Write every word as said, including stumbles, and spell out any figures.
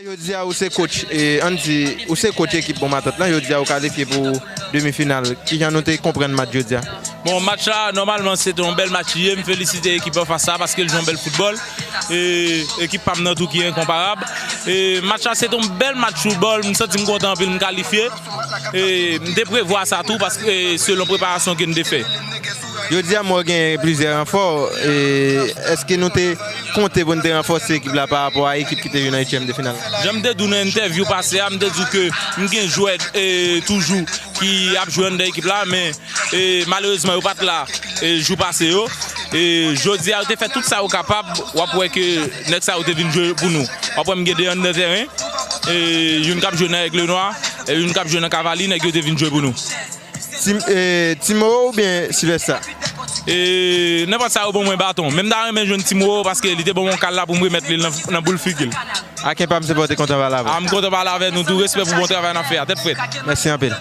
Jodi a ou se coach, e, ann di, ou se coach ekip Bon Matant lan, jodi a ou kalifye pou demi final. Kijan nou te konprann match jodi a? Bon, match la, nòmalman, se te yon bèl match li ye. M felisite ekip anfas la paske l jwe yon bèl foutbòl. E, ekip pa m nan tou ki enkonparab. E, match la, se te yon bèl match foutbòl. M santi m kontan anpil, m kalifye. E, m te prevwa sa tou paske, e, selon preparasyon ke n te fè. Jodi a, m wè gen plizyè ranfò. E, èske nou te konte pou n te ranfòse ekip la pa rapò a ekip ki te jwe nan itvyèm de final? Jan m te di w nan entèvyou pase a, m te di w ke m gen jwè, e, toujou ki ap jwe anndan ekip la, men, e, malerezman, yo pa t la, e, jou pase yo. E, jodi a, yo te fè tout sa yo kapab, w ap wè ke nèg sa yo te vin jwe pou nou. W ap wè m gen de anndan tèren, e, youn k ap jwe nan Aigle Noir, e youn k ap jwe nan Cavaliers, nèg yo te vin jwe pou nou. Tim, e, Timoro oubyen Sylvester? E, nenpòt sa yo ban mwen baton. Men m ta renmen jwenn Timoro paske li te ban mwen kal la pou m remèt li nan, nan boul figi l. Aken pa m se pa w te kontan pale avè w. A, m kontan pale avè nou tou. Respè pou bon travay n ap fè a. Tèt frèt. Mèsi anpil.